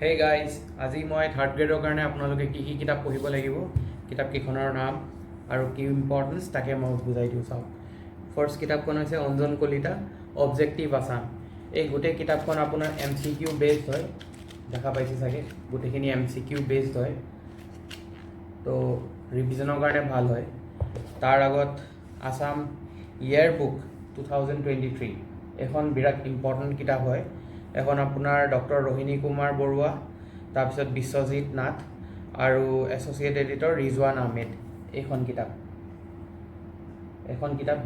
Hey guys, আজি মই third গ্ৰেডৰ কাৰণে আপোনালোকে কি কি কিতাপ পঢ়িব লাগিব, কিতাপকেইখনৰ নাম আৰু কি ইম্পৰ্টেঞ্চ, তাকে মই বুজাই দিওঁ। চাওক, ফাৰ্ষ্ট কিতাপখন হৈছে অঞ্জন কলিতা, অবজেক্টিভ আছাম। এই গোটেই কিতাপখন আপোনাৰ এমচিকিউ বেছড হয়। দেখা পাইছে চাগে, গোটেইখিনি এমচিকিউ বেছড হয়, তো ৰিভিজনৰ কাৰণে ভাল হয়। তাৰ আগত আছাম ইয়েৰ বুক 2023, এইখন বিৰাট ইম্পৰ্টেণ্ট কিতাপ হয়। এখন আপোনাৰ ডক্টৰ ৰোহিণী কুমাৰ বৰুৱা, তাৰপিছত বিশ্বজিৎ নাথ আৰু এছ'চিয়েট এডিটৰ ৰিজৱান আহমেদ। এইখন কিতাপ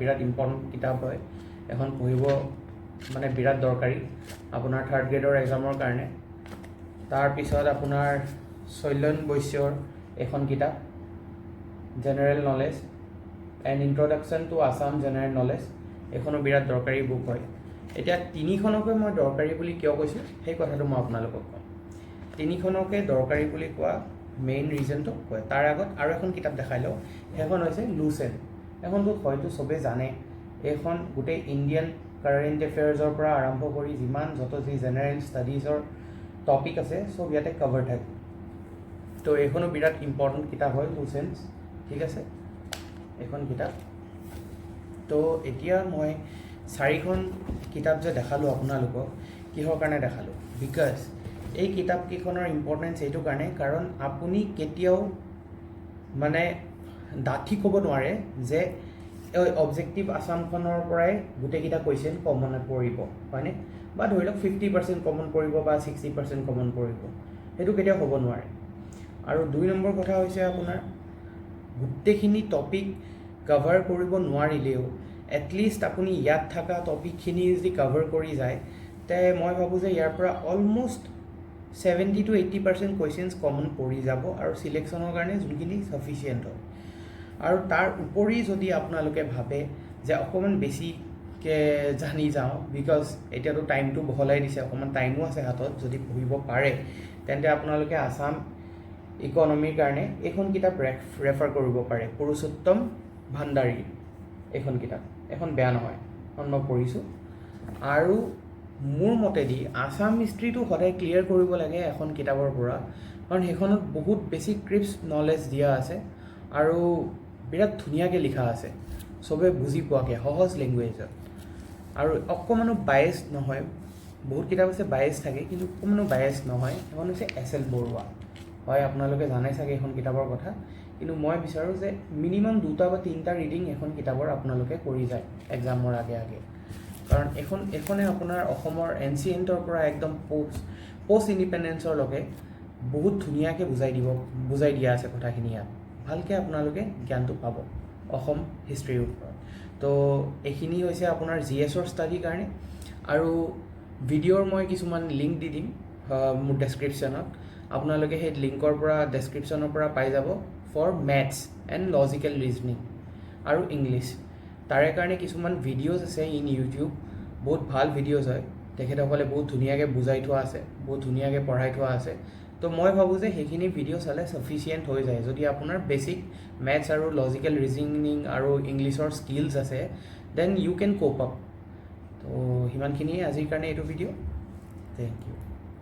বিৰাট ইম্পৰ্টেণ্ট কিতাপ হয়। এখন পঢ়িব মানে বিৰাট দৰকাৰী আপোনাৰ থাৰ্ড গ্ৰেডৰ এক্সামৰ কাৰণে। তাৰপিছত আপোনাৰ শৈলেন বৈশ্যৰ এইখন কিতাপ, General Knowledge and Introduction to Assam General Knowledge, এইখনো বিৰাট দৰকাৰী বুক হয়। এতিয়া তিনিখনকে মই দৰকাৰী বুলি কিয় কৈছোঁ, সেই কথাটো মই আপোনালোকক ক'ম। তিনিখনকে দৰকাৰী বুলি কোৱা মেইন ৰিজনটো কয়। তাৰ আগত আৰু এখন কিতাপ দেখাই লওঁ। সেইখন হৈছে লুচেণ্ট। এইখনতো হয়তো চবেই জানে। এইখন গোটেই ইণ্ডিয়ান কাৰেণ্ট এফেয়াৰ্ছৰ পৰা আৰম্ভ কৰি যিমান যত যি জেনেৰেল ষ্টাডিজৰ টপিক আছে, চব ইয়াতে কভাৰ থাকে। তো এইখনো বিৰাট ইম্পৰ্টেণ্ট কিতাপ হয় লুচেণ্টছ। ঠিক আছে, এইখন কিতাপ। তো এতিয়া মই চাৰিখন কিতাপ যে দেখালোঁ আপোনালোকক, কিহৰ কাৰণে দেখালোঁ? Because এই কিতাপকেইখনৰ ইম্পৰ্টেঞ্চ এইটো কাৰণে, কাৰণ আপুনি কেতিয়াও মানে ডাঠি ক'ব নোৱাৰে যে এই অবজেক্টিভ আছামখনৰ পৰাই গোটেইকেইটা কুৱেশ্যন কমন পৰিব, হয়নে? বা ধৰি লওক 50% কমন পৰিব বা 60% কমন পৰিব, সেইটো কেতিয়াও হ'ব নোৱাৰে। আৰু দুই নম্বৰ কথা হৈছে, আপোনাৰ গোটেইখিনি টপিক কভাৰ কৰিব নোৱাৰিলেও এটলিষ্ট আপুনি ইয়াত থকা টপিকখিনি যদি কভাৰ কৰি যায়, তে মই ভাবোঁ যে ইয়াৰ পৰা almost 70 to 80% questions common পৰি যাব আৰু চিলেকশ্যনৰ কাৰণে যোনখিনি ছাফিচিয়েণ্ট হয়। আৰু তাৰ উপৰি যদি আপোনালোকে ভাবে যে অকণমান বেছিকৈ জানি যাওঁ, because এতিয়াতো টাইমটো বহলাই দিছে, অকণমান টাইমো আছে হাতত, যদি পঢ়িব পাৰে, তেন্তে আপোনালোকে আছাম ইকনমিৰ কাৰণে এইখন কিতাপ ৰেফাৰ কৰিব পাৰে, পুৰুষোত্তম ভাণ্ডাৰী। এইখন কিতাপ এখন বেয়া নহয়, এখন মই পঢ়িছোঁ। আৰু মোৰ মতেদি আছাম হিষ্ট্ৰীটো সদায় ক্লিয়াৰ কৰিব লাগে এখন কিতাপৰ পৰা, কাৰণ সেইখনত বহুত বেছি ক্ৰিস্প নলেজ দিয়া আছে আৰু বিৰাট ধুনীয়াকৈ লিখা আছে, চবে বুজি পোৱাকৈ সহজ লেংগুৱেজত আৰু অকণমানো বায়েছ নহয়। বহুত কিতাপ আছে বায়েছ থাকে, কিন্তু অকণমানো বায়েছ নহয়। সেইখন হৈছে এছ এল বৰুৱা হয়। আপোনালোকে জানে চাগে এইখন কিতাপৰ কথা, কিন্তু মই বিচাৰোঁ যে মিনিমাম দুটা বা তিনিটা ৰিডিং এখন কিতাপৰ আপোনালোকে কৰি যায় এক্সামৰ আগে আগে, কাৰণ এইখনে আপোনাৰ অসমৰ এনচিয়েণ্টৰ পৰা একদম পষ্ট ইণ্ডিপেণ্ডেঞ্চৰলৈকে বহুত ধুনীয়াকৈ বুজাই দিয়া আছে কথাখিনি। ইয়াত ভালকৈ আপোনালোকে জ্ঞানটো পাব অসম হিষ্ট্ৰীৰ ওপৰত। তো এইখিনি হৈছে আপোনাৰ জিএছৰ ষ্টাডিৰ কাৰণে। আৰু ভিডিঅ'ৰ মই কিছুমান লিংক দি দিম মোৰ ডেছক্ৰিপশ্যনত। আপোনালোকে সেই লিংকৰ পৰা, ডেছক্ৰিপশ্যনৰ পৰা পাই যাব for maths and logical reasoning আৰু ইংলিছ। তাৰে কাৰণে কিছুমান ভিডিঅ'জ আছে ইন ইউটিউব, বহুত ভাল ভিডিঅ'জ হয়। তেখেতসকলে বহুত ধুনীয়াকৈ বুজাই থোৱা আছে, বহুত ধুনীয়াকৈ পঢ়াই থোৱা আছে। তো মই ভাবোঁ যে সেইখিনি ভিডিঅ' চালে ছাফিচিয়েণ্ট হৈ যায়। যদি আপোনাৰ বেছিক মেথছ আৰু লজিকেল ৰিজনিং আৰু ইংলিছৰ স্কিলছ আছে, then you can cope up. তো সিমানখিনিয়ে আজিৰ কাৰণে এইটো ভিডিঅ'। Thank you.